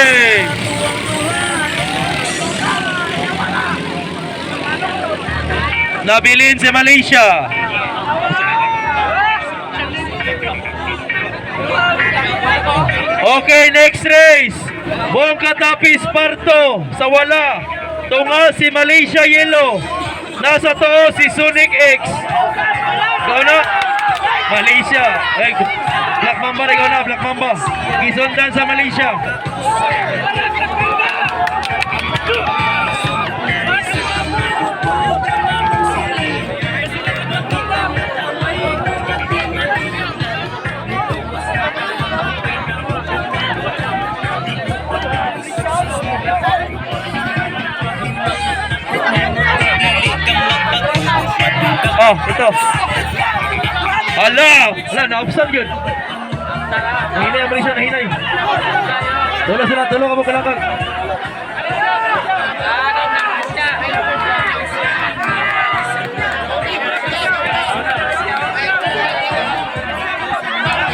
Okay. Nabilin si Malaysia. Okay, next race. Buong Katapis Parto sa wala. Tunga si Malaysia Yellow. Nasa too si Sonic X. Ikaw na. Malaysia. Ay, Black Mamba rin, ikaw na, Black Mamba. Gisundan sa Malaysia. Oh, ito. Hala! Hala, na-obsan yun. Nahinay ang Malaysia, nahinay. Tulo sila, tulo ka mo kalangkag.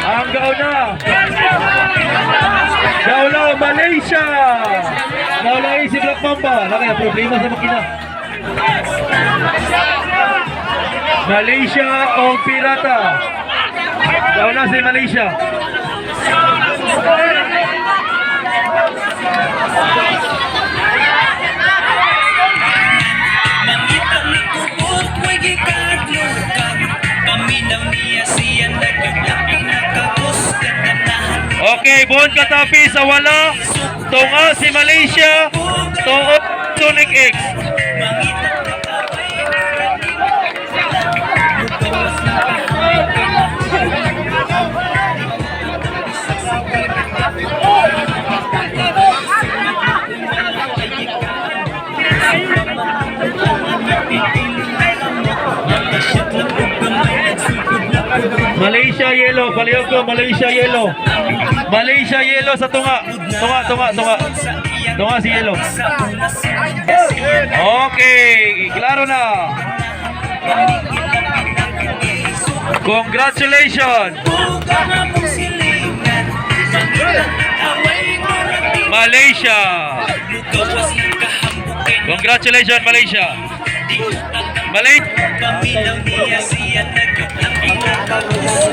Ang gauna. Gauna, Malaysia! Naulay si Black Mamba. Nakaya problema sa makina. Malaysia o Pirata. Gauna si Malaysia. Mangita na kubot, way gikadlukan. Paminaw niya siya nagkang pinakabos. Katanahan Okay, Bon Katapi sa wala. Tunga si Malaysia. Tuo Sonic X. Mangita na kaway. Mugawas na kahambukan. Malaysia Yellow, palihog ko, Malaysia Yellow. Malaysia Yellow sa tunga. Tunga, tunga, tunga. Tunga si Yellow. Okay, klaro na. Congratulations, Malaysia. Congratulations, Malaysia. Malaysia. Paminaw niya siya nagkang pinakabos.